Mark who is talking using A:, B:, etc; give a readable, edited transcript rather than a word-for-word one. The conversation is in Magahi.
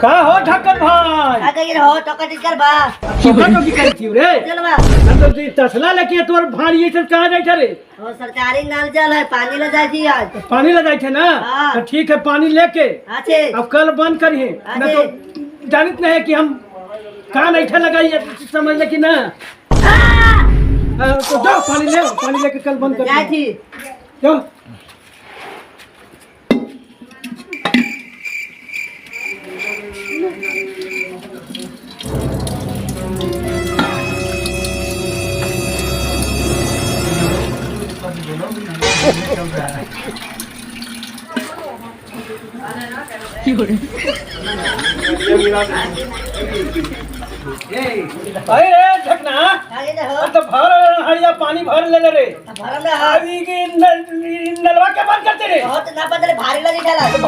A: का हो ढक्कन भाई?
B: का कही हो टोका टिकर बा।
A: टोका टोकी करी थी रे।
B: चल बा।
A: हम तो तसला लेके तोर भारी ऐसे कहाँ जाय रे?
B: वो सरकारी नल जल है, पानी ले जाय छी आज।
A: पानी ले जाय छे ना?
B: हाँ।
A: तो ठीक है, पानी लेके
B: अच्छे।
A: अब कल बंद करिए ना।
B: अच्छे।
A: तो जानत नहीं है कि हम कान ऐठा लगाइए, समझ ले कि ना। हाँ, तो जाओ पानी ले, पानी लेके कल बंद कर
B: जाय छी।
A: जाओ। अरे रे ढकना।
B: का कही हो?
A: तो भर हरिया पानी भर ले ले रे।
B: भरल है।
A: अभी की नलवा के बंद करते रे।
B: बहुत ना बदले भारी लगी छला।